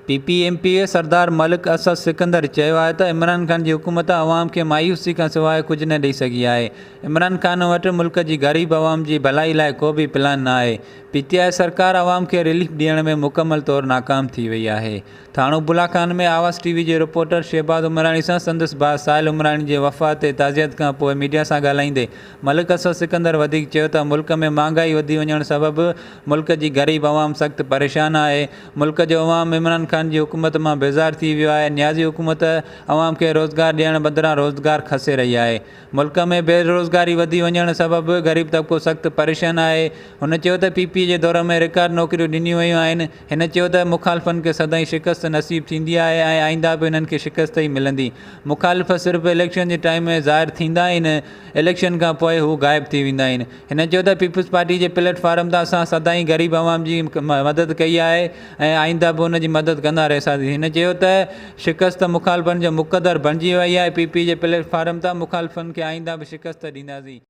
P P M P A Sardar Malik Asad Sikandar چيو آهي ته عمران خان جي حڪومت عوام کي مايوسي کان سواء ڪجهه نه ڏئي سگهي آهي، عمران خان وٽ ملڪ جي غريب عوام جي ڀلائي لاء ڪو به پلان نه آهي، پي ٽي آء سرڪار عوام کي رليف ڏيڻ ۾ مڪمل طور ناڪام ٿي وئي آهي. ٿاڻو بلا خان ۾ آواز ٽي وي جي رپورٽر شهباز عمراڻي سان سندس ڀاء ساحل عمراڻي جي وفات تي تعزيت کان پوء ميڊيا سان ڳالهائيندي ملڪ اسد سڪندر وڌيڪ چيو ته ملڪ ۾ مهانگائي وڌي وڃڻ سبب ملڪ جي غريب عوام سخت پريشان آهي، ملڪ جو عوام عمران خان جي حڪومت مان بيزار ٿي ويو آهي، نيازي حڪومت عوام کي روزگار ڏيڻ بدران روزگار کسي رهي آهي، ملڪ ۾ بيروزگاري وڌي وڃڻ سبب غريب طبقو سخت پريشان آهي، هن چيو ته پي پي جي دور ۾ رڪارڊ نوڪريون ڏنيون ويون آهن، هن چيو ته مخالفن کي سدائين شڪست نصيب ٿيندي آهي ۽ آئنده به انهن کي شڪست ئي ملندي، مخالف صرف اليڪشن جي ٽائيم ۾ ظاهر ٿيندا آهن، اليڪشن کان پوء هو غائب ٿي ويندا آهن. هن چيو ته پيپلز پارٽي جي پليٽ فارم تان اسان سدائين غريب عوام جي مدد ڪئي آهي ۽ آئنده به ان جي مدد ڪندا رهساسين. هن چيو ته شڪست مخالفن جو مقدر بڻجي وئي آهي، پي پي جي پليٽ فارم تان مخالفن کي آئنده به شڪست ڏينداسين.